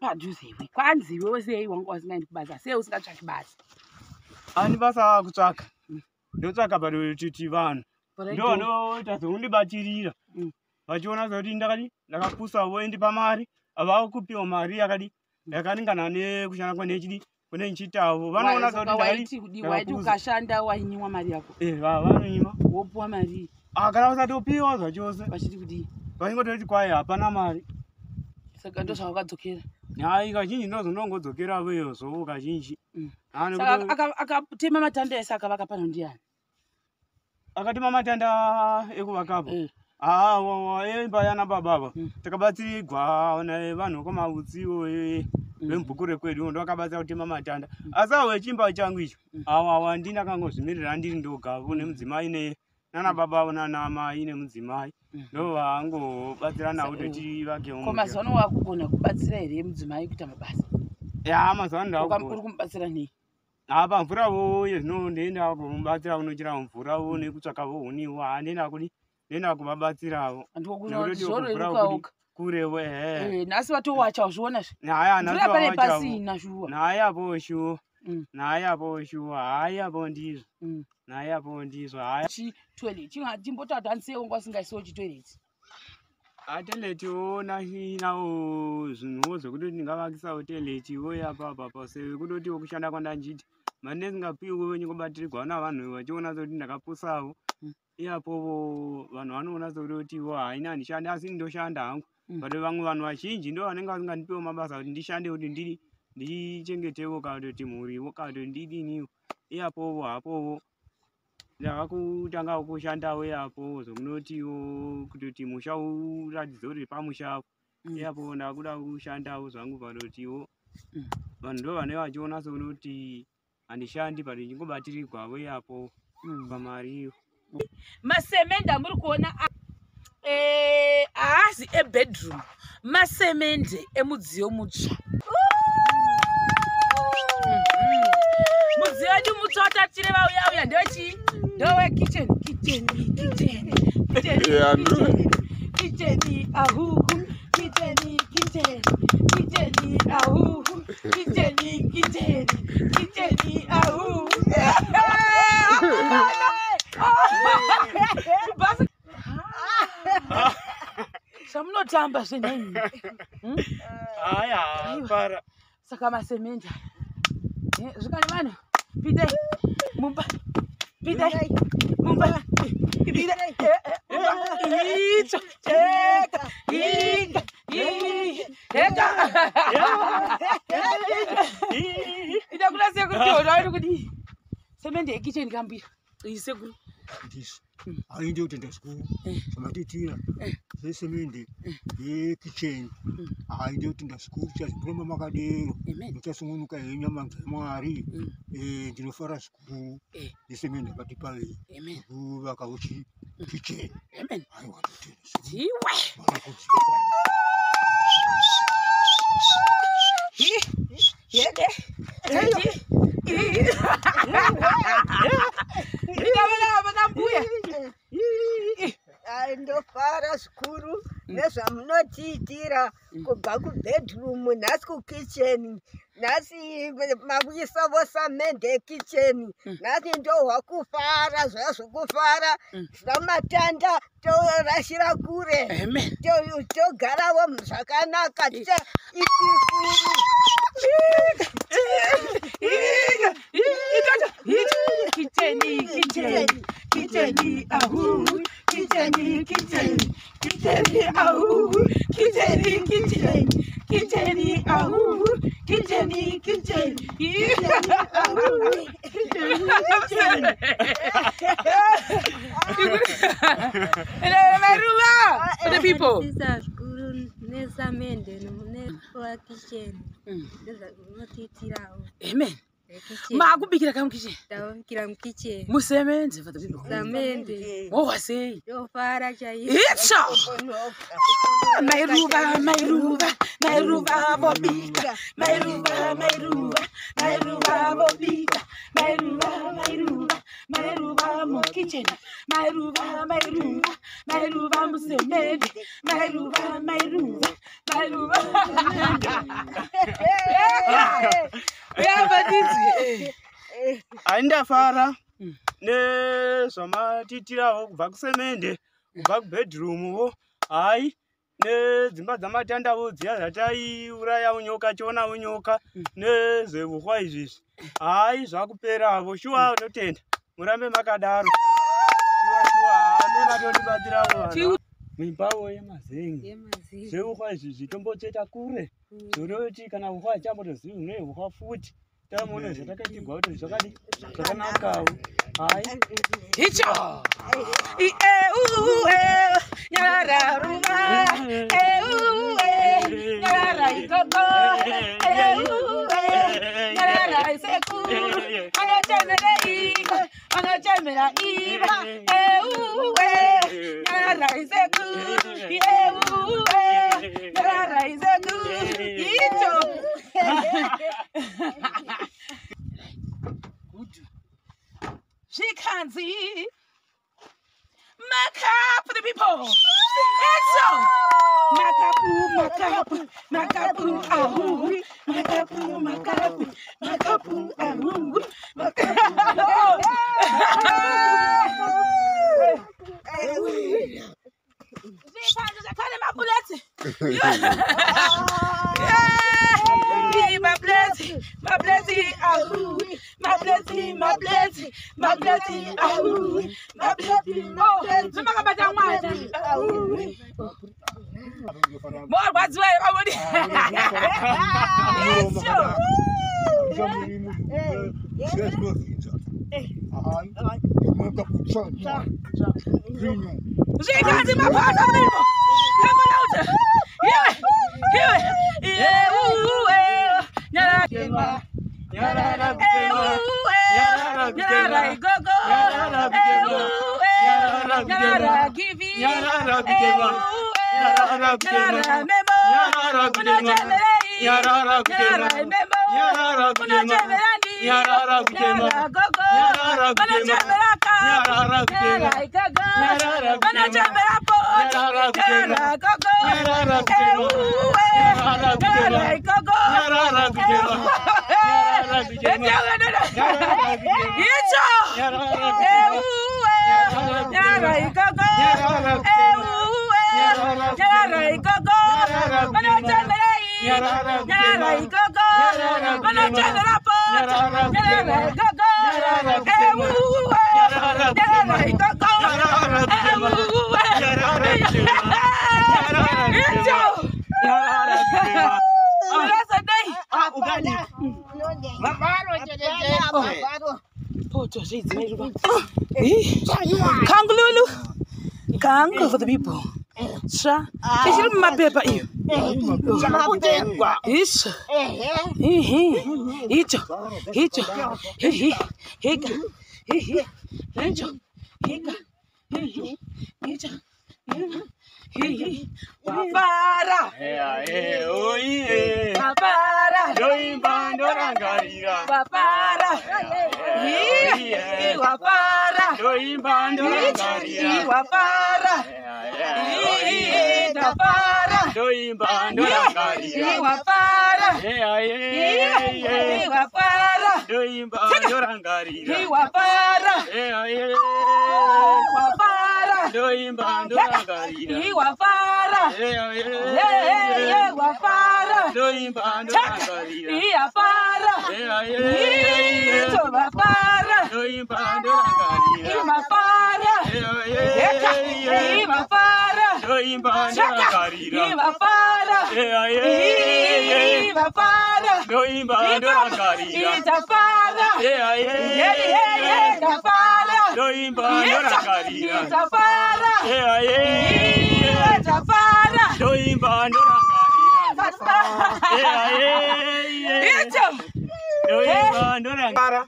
Padhuze iwe kwanzi iwewe sei wanga usingaendi kubasa, sei usingatsvaki basa? Ani basa kutsvaka, ndotsvaka patiti vanhu ndo vanoita zvokundibatirira vachiona zvokuti ndakadi ndakapusa, voendipa mari, havakupiwa mari yakadi yakaringana nekushanda kwanechidi kune nchitavo vanoona zvokuti waiti ukashanda wainyimwa mari yako. Vanonyima. Wopuwa mari. Kana usatopiwa zvachose. Vachiti kudii? Vachingototi kwai hapana mari. Saka ndozvawakadzokera? Hai, kazhinji ndozondongodzokera iyozvo kazhinji. Saka akatema matanda ese akavaka pano ndiani? Akatema matanda ekuvakapo? Imba yana baba takabatsirwa nevanhu vekwaMautsiwo vemubhuku rekwedu, ndo vakabatsira kutema matanda. Asi awo echimba changu icho awa handina, kangozvimirira ndiri ndogavo nemudzimai nana baba avo nana mai nemudzimai, ndo vangobatsiranawo kuti tivake. Ko mazuva ano wakugona kubatsira here mudzimai kuita mabasa? Ya, mazuva ano ndakugona. Uri kumubatsira nei? Apa mvuravo yezvino ndoenda kumubatsira kunochera mvuravo nekutsvakavo huniwo. Handienda kudi, ndoenda kuvabatsiravo. Kurevo, ehe. Nhasi vatowacha, uzviona zve? Haya. Mvura pane pasina shuwa. Naye apo shuwa, naye apo shuwa, hayi apo ndizvo, naye apo ndizvo, haya. Chitoilet chimbotatu handisei wanga usingaisiwo chitoilet? Toiletiwo nawo zvinhuwo zvekuti ndingavakisawo toiletiwo yapapapa sekutotiwo kushanda kwandanjita mari ndisingapiwi, nyingobatirigwa navanhu vachiona sekuti ndakapusawo. Iyapovo vanhu vanoona sekutotiwo haina handishandi, asi ndoshanda hangu, but vamwe vanhu vazhinji ndo vanenge vasingandipiwo mabasa kuti ndishande kuti ndidi ndichengetewo kana kutoti mhuriwo kana kuti ndidiniwo. Iyapovo hapovo ndakakutanga kushandawo iyapo zvokunotiwo kutoti musha uratidze kuti pamusha apo. Iyapo ndakuda kushandawo zvangu patotiwo vanhu ndo vanenge vachiona sekunoti handishandi, but ndichingobatirigwavo iyapo pamari iyo. Masemende amuri kuona haazi ebedroom, masemende emudziyo mutsva. Mudziyo wedu mutsva watatire vauya uya ndewechii? Ndewe kitchen, kitchen, kitchen, kitchen, kitchen, ahuhu, kitchen, kitchen, kitchen, ahuhu, kitchen, kitchen, kitchen, ahuhu. Basi zvamunotamba zvenhai? Haya, para. Saka masemende aya, zvikani vanhu, pindai mumba, pindai mumba, pindai mumba, itsvo cheka inga heka ida kuna sekuru tiona kuti semende yekicheni kambuya iyi, sekuru. Ndizvo hai, ndinotenda zvikuru zvamatiitira zvesemende yekicheni. Hai, ndinotenda zvikuru, chazvikuramba makadero. Muchasungunuka henyu nyama dzaMwari. Ndinofara zvikuru nesemende yakatipa iyi yekuvakawo kicheni. Aiwa, ndinotenda zvikuru. Jiwe. Makakudzika. Yede. Ida mbuya. Ai, ndofara zvikuru nezvamunotiitira kubva kubedroom nhasi kukicheni, nhasi makuisavo samende ekicheni. Nhasi ndohwa kufara zvazvokufara. Zvamatanda torashira kure. Togaravo zvakanaka tichaiti Kitchen, kitchen, kitchen, ahu. Kitchen, kitchen, kitchen, ahu. Kitchen, kitchen, kitchen, ahu. Kitchen, kitchen, ahu. Kitchen. Maruva for the people. Sisa zvikuru nesamende newakicheni ndezvamunotiitirawo. Amen. Maakubikira kamukicheni? Takubikira mukicheni. Musemenze for the people. Samende. Wohwa sei? Ndofara chaizvo. Itsvo. Mairuva, mairuva, mairuva vobika, mairuva, mairuva, mairuva vobika, mairuva, mairuva, mairuva. Mairuva mukitchen, mairuva, mairuva, mairuva musemende, mairuva, mairuva, mairuva. Uyabatidzwe. Handafara nezvamatitirawo kubva kusemende, kubva kubedroomwo, hayi, nedzimba dzamatandavo dziya dzataiurayawo nyoka, chionawo nyoka, nezvehuhwa izvizvi, hayi, zvakuperavo. Shuwa totenda, murambe makadaro. Shuwa shuwa, nematotibatsirawo vanhu muimbawo yemazengi. Yemazengi. Zvehuhwa izvizvi tombotsveta kure, zvoroti kana huhwa hachambotozivi hune huhwa futi. Tamuona zvatakaitirwa kuti zvakadi zvakanakawo, hayi. Icho. I e u e nyara ruva e u e nyara ikoko e u e nyara isekuru anochemera iko anochemera iva e u e nyara isekuru e u e nyara isekuru icho. Good. Zvikanzi Makeup for the people. Etso. Makapu, makapu, makapu, ahu. Makapu, makapu, makapu, ahu. Makapu. Zvikanzi zvakare mapuleti. Yeah, mapleti, mapleti, ahu. Mapleti, mapleti, mapleti, ahu. Mapleti, mapleti. Zvimakabata mwana. Ahu. Morwadziwa here pamudi? Etso. Zvikanzi mapasa murimo. Come on out. Iwe, iwe. Iwe, uwe. Nyara. Nyarara Eh, kutema. uwe. Nyarara kutema. Nyara igogo. Nyarara Eh, kutema. uwe. Nyarara kutema. Nyara givi. Nyarara Eh, kutema. uwe. Nyarara kutema. Nyara memo. Nyarara kutema. Unochemerei. Nyarara kutema. Nyara memo. Nyarara kutema. Unochemerani. Nyarara kutema. Nyara gogo. Nyarara kutema. Unochemera ka. Nyarara kutema. Nyara igogo. Nyarara kutema. Unochemera pot. Nyarara kutema. Nyara gogo. Nyarara Eh, kutema. uwe. Nyarara kutema. Nyara igogo. Nyarara kutema. Nyarara kutema. Nyarara kutema. Icho. Nyarara kutema. Euwe, nyara igogo. Nyarara kutema. Euwe, Nyarara kutema. nyara igogo. Nyarara kutema. Unochemerei. Nyarara kutema. Nyara igogo. Nyarara kutema. Unochemera pot. Nyarara kutema. Nyara igogo. Nyarara kutema. Euwe, Nyarara kutema. nyara igogo. Nyarara kutema. Euwe. Nyarara kutema. Nyarara kutema. Icho. Nyarara kutema. Urasa dai. Ah, ugani. Poto zvidzi mairuva. Kangululu. Kangu for the people. Sha. Ichiri mumapepa iyo. Isho. Ihi. Icho. Icho. Hihi. Hika. Hihi. Icho. Hika. Hihi. Icho. Hika. Hihi. Wafara. Eh, eh, oh, iye. Wafara. Ndoimba ndorangarira. Wafara. Hi. Wafara. Ndoimba ndorangarira. Wafara. Eh, oh, iye. Tafara. Ndoimba ndorangarira. Wafara. Eh, eh, eh. Wafara. Ndoimba ndorangarira. Wafara. Eh, eh. Wafara. Ndoimba ndorangarira. Wafara. Eh, eh. Wafara. Ndoimba ndorangarira. Wafara. Eh, eh. Ito wafara. Ndoimba ndorangarira. Wafara. Eh, eh. Wafara. Ndoimba ndorangarira. Wafara. Eh, eh. Wafara. Ndoimba ndorangarira. Itafara. Eh, eh. Itafara. Ndoimba ndorangarira. Itafara. Eh, eh. Itafara. Ndoimba ndorangarira. Eh, eh. Ito. Ndoimba ndorangarira.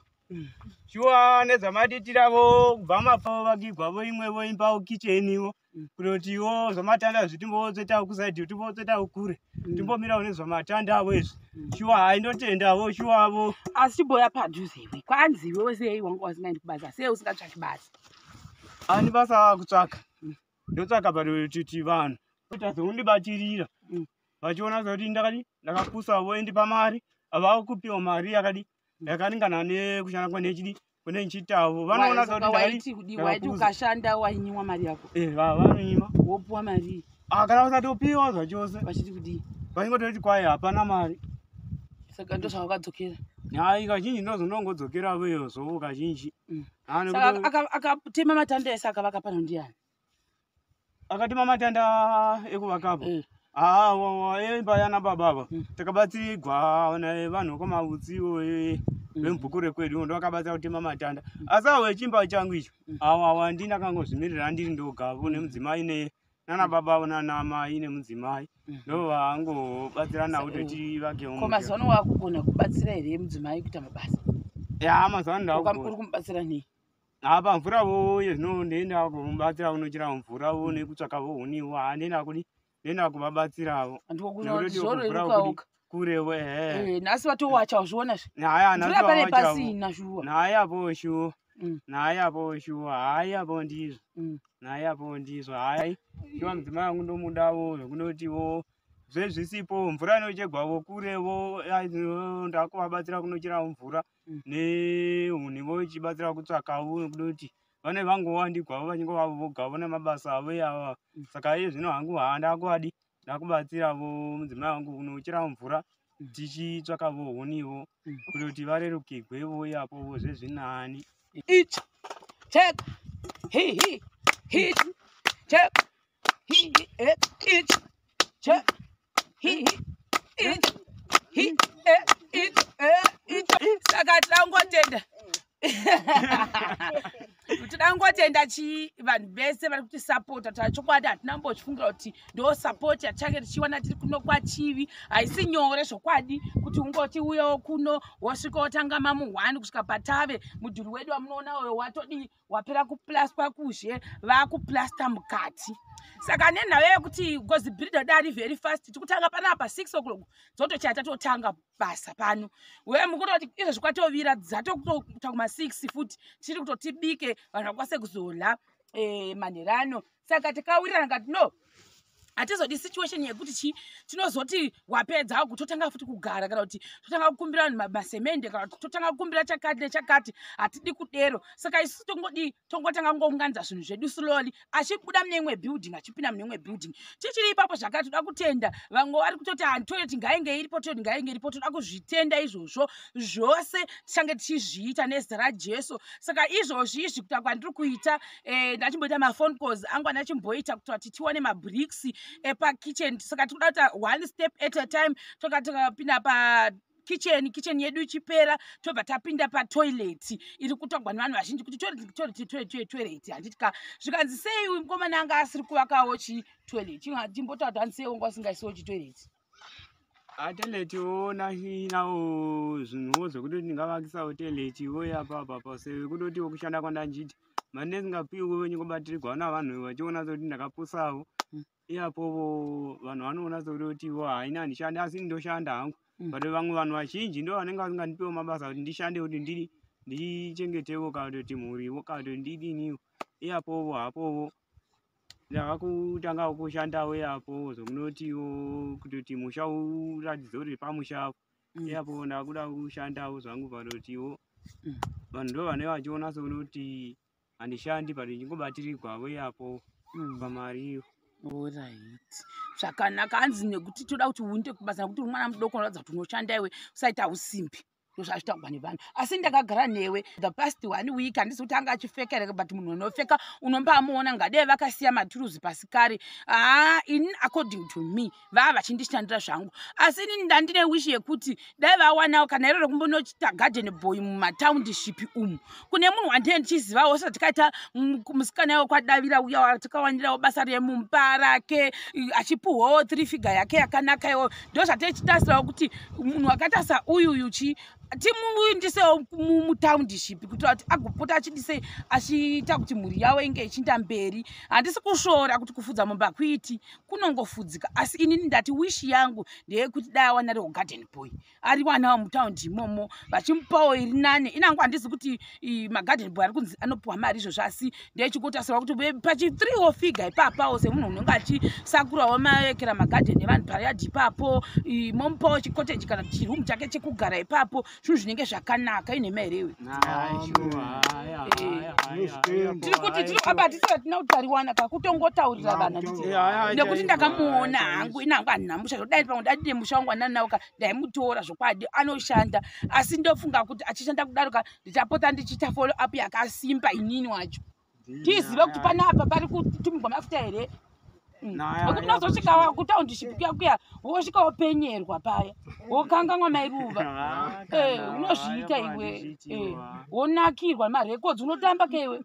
Shuwa nezvamatitirawo kubva mapo vakigwavo imwevo imbawo kicheniwo kutotiwo zvamatanda zvi timbotsetawo kusaidhi timbotsetawo kure timbomirawo nezvamatandavo izvi. Shuwa hai, ndotendawo shuwavo. Asi chimboya padhuze iwe, kwanzi iwewe sei wanga usingaendi kubasa, sei usingatsvaki basa? Ani basa kutsvaka. Ndotsvaka patiti vanhu. Kuita sekundibatirira. Vachiona sekuti ndakadi ndakapusa voendipa mari. Havakupiwa mari yakadi yakaringana nekushanda kwanechidi kune nchitavo. Vanoona sekuti Saka ndakadi waiti kudii? Waiti ndakapusa. ukashanda wainyimwa mari yako, Eh, vanonyima. wopuwa mari Ah, kana usatopiwa zvachose. vachiti kudii? Vachingototi kwai hapana mari. Saka ndozvawakadzokera. Hai, kazhinji ndozondongodzokera veyozovo kazhinji. Ah, Saka akatema matanda ese akavaka pano ndiani? Akatema matanda ekuvakapo. Ah, emba yana baba ava. Takabatsirwa nevanhu vekwamautsiwo vemubhuku rekwedu ndo vakabatsira kutema matanda. Asi awo echimba changu icho, awa awa ndini akangozvimirira ndiri ndogavo nemudzimai ne nana baba avo nana mai nemudzimai. Ndo vangobatsirana kuti tivakewo. Ko mazuva ano wakugona kubatsira here mudzimai kuita mabasa? Ya, mazuva ano ndakugona. Uri kumubatsira nei? Apa mvura wo yezvino ndoenda kumubatsira kunochera mvura wo nekutsvaka wo huniwo. Ha, ndoenda kudi ndoenda kuvabatsirawo. Nekuti Zvororuka mvura uka. Kurewo, ehe. Eh, nhasi vatowacha, wazviona zve? Haya, Mvura nhasi pane vawachawo. pasina shuwa. Naye apo shuwa. Naye apo shuwa. Hayi, apo ndizvo. Naye apo ndizvo. Hayi, shuwa mudzimai wangu ndomudawo zvekunotiwo zvezvisipo mvura inochegwawo kurewo. Ai, ndakuvabatsira kunocherawo mvura nehuniwo ichibatsira kutsvakawo nekudoti vane vangowandigwavo vachingovavo vogavo nemabasa avo iyava. Saka iye zvino hangu haa ndakuvadi ndakubatsiravo mudzimai wangu kunocherawo mvura tichitsvakavo huniwo kutoti varerukirwevo iyapovo zvezvinani. Ich, check, hi, hi, hi, check, hi, hi, eh, ich, check, hi, hi, ich, hi, eh, ich, eh, ich. Saka tinangotenda. Tinangotenda chi vanhu vese vari kutisapota. Chokwadi hatina mbochifungira kuti ndo sapoti yatichange tichiwana tiri kuno kwaChivi. Haisi nyore zvokwadi kuti ungoti uyewo kuno wosvika wotanga mamu 1 kusvika patave mudhuri wedu wamunoona uyo watodii, wapera kuplastwa kuzhe, vakuplasta mukati. Saka nenhau yekuti because builder dari very fast, tikutanga panapa 6 o'clock dzotochaya tatotanga basa pano. Uye mukutoti izvezvi kwatovira, dzatokutoita kuma6 futi tiri kutotibike vanhu vakwanise kuzodya manherano. Saka tikawirirana kati no, hatizodi situation yekuti chi tinozoti wapedza totanga futi kugara kana kuti totanga kukumbira vanhu masemende kana kuti totanga kukumbira chakati nechakati. Hatidi kudero. Saka isusu tongodi tongotanga kungounganidza zvinhu zvedu slowly, achibuda mune imwe building achipinda mune imwe building. Tichiri ipapo zvakare, toda kutenda vamwe vari kutoti hani toilet ngainge iripo, toilet ngainge iripo. Toda kuzvitenda izvozvo zvose, tichange tichizviita nezita raJesu. Saka izvozvi izvi kuita kwandiri kuita, ndachimboita maphone calls angu andachimboita kuti tiwane mabricks epakitchen. Saka tikuda kuita one step at a time. Toka tikapinda pa kitchen, kitchen yedu ichipera, tobva tapinda patoilet iri kutogwa nevanhu vazhinji kuti toilet, toilet, toilet, toilet, handiti ka? Zvikanzi sei uyu mukomana anga asiri kuvakawo chitoilet? Chimbotaura kuti hanzi sei wanga usingaisiwo chitoilet? Ateletiwo nawo zvinhuwo zvekuti ndingavakisawo teletiwo yapapapa sekutotiwo kushanda kwandanjiti mari ndisingapiwi nyingobatirigwa navanhu vachiona sekuti ndakapusawo. Iyapovo vanhu vanoona sekutotiwo haina handishandi, asi ndoshanda hangu. But vamwe vanhu vazhinji ndo vanenge vasingandipiwo mabasa kuti ndishande kuti ndidi ndichengetewo kana kutoti mhuriwo kana kuti ndidiniwo. Iyapovo hapovo ndakakutanga kushandawo iyapo zvokunotiwo kutoti musha uratidze kuti pamusha apo. Iyapo ndakuda kushandawo zvangu panotiwo vanhu ndo vanenge vachiona sekunoti handishandi, but ndichingobatirigwavo iyapo pamariyo. Alright, zvakanaka. Hanzi nekuti toda kuti uinde kubasa nekuti uri mwana mudoko, unoratidza kuti unoshanda iwe, usaita usimbi. Ndozvazvitaurwa nevanhu. Asi ndakagara newe the past one week, handisi kuti anga achifeka here, but munhu unofeka unombamuona. Ngadei vakasiya maturuzi pasi kare. Haa, ini according to me vava vachindishandira zvangu, asi inini ndandine wish yekuti dai vawanawo kana iro rekumbonochita garden boy mumatownship umu. Kune munhu wandee ndichizivawo sati tikaita musikana wekwadavira uya watikawanirawo basa remumba rake, achipuhwawo three figure yake yakanaka iwo. Ndo zvatechitarisirawo kuti munhu wakaita sauyuyu chi Timuindisewo mutaundiship kuitira kuti agopota achidisei, achiita kuti mhuri yavo inge ichiinda mberi. Handisi kusvora kuti kufudza mombe hakuiti, kunongofudzika, asi inini ndati wish yangu ndeyekuti dai awana riwo garden boy, ariwanawo mutaundi imomo, vachimupawo iri nane. Inangu handisi kuti magarden boy ari kunzi anopiwa mari izvozvo, asi ndechikotasirwa kuti pachi 3 figure ipapawo, semunhu unenge achisakurawo maekera magadheni evanhu payadhi ipapo, momupawo chicottage kana chiroom chake chekugara ipapo, zvinhu zvinenge zvakanaka. Inhema herewe? Tiri kuti tiri apa, hatisati tina kuti tariwana ka, kutongotaurira vanhu, handiti? Nekuti ndakamuona hangu, inangu handina musha, dai pamwe dadine musha wangu wandanawo ka, ndaimutora zvokwadi, anoshanda. Asi ndofunga kuti achishanda kudaro ka, ndichapota ndichiita follow up yakasimba inini wacho, tizive kuti panapa pari kutumigwa mafuta here. Nekuti unozosvika kutaundiship kuya kuya, wosvika wopenyerwa paya, wokanganwa mairuva. Unozviita iwe. Wonakirwa nemarekodzi, unotamba kewe.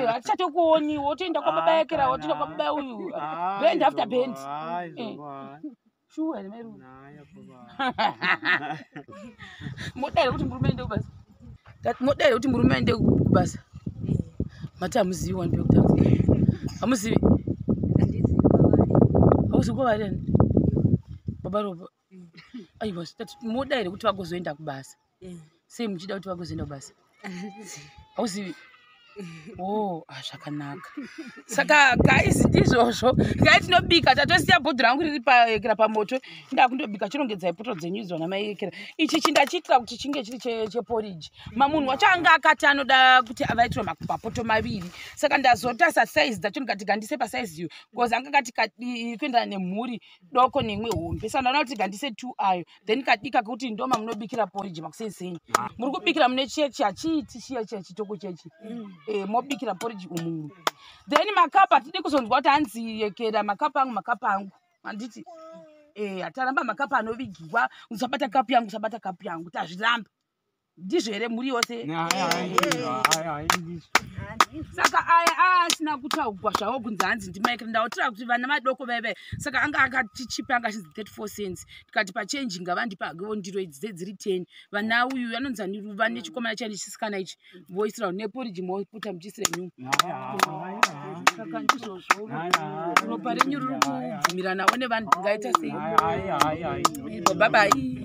Hatichatokuoni, wotoenda kwababa yekera, wotoenda kwababa uyu, band after band. Shuwa here, mairuva? Moda here kuti murume aende kubasa? Moda here kuti murume aende kubasa? Mati hamuzivi wani pekutanga, hamuzivi? Handizivi kwavari. Hauzi kwavari ani baba Ropa? Aiwa, moda here kuti vagozoenda kubasa? Sei muchida kuti vagozoenda kubasa? Handizivi. Hauzivi? O, ah, zvakanaka. Saka guys, ndizvozvo ngai tinobika. Tatosiya bhodhi rangu riri paekera pamoto, ndaa kundobika. Chirongedzai poto dzenyu idzo namaekera. Ichi chindachiitira kuti chinge chiri cheporridge. Mamunhu wacho anga akati anoda kuti avaitirwe mapoto maviri, saka ndazotasa size dzacho, ndikati gandise pasize iyo, because anga akati kuenderana nemhuri doko neimwe hombe. Saka ndaona kuti gandise two ayo, then kadika kekuti ndo mamunobikira porridge makuseni. Muri kubikira mune chechi, hachiiti chiya chiya chitoko chechi. Mobikira porridge umumu. Then makapu hatidi kuzonzwa kuti hanzi yekera makapu angu, makapu angu, handiti? Hataramba makapu anovigiwa. Usabata kapu yangu, usabata kapu yangu, tazviramba. Ndizvo here, mhuri yose? Saka aya asina kutaugwa zvavo kunzi hanzi ndimaikira, ndautira kuti vana vadoko vaive. Saka anga akatichipa, anga achinzi 34 cents, tikati pachenji ngavandipa hakewo ndiro idzi dziri 10. Vana uyu anonzi ani, Ruva, nechikomana chani chisikana ichi, voisira neporiji, moputa muchiisira nyungu. Saka ndizvozvo, ropa renyu riri kubvumiranawo nevanhu, tingaita sei? Bye bye.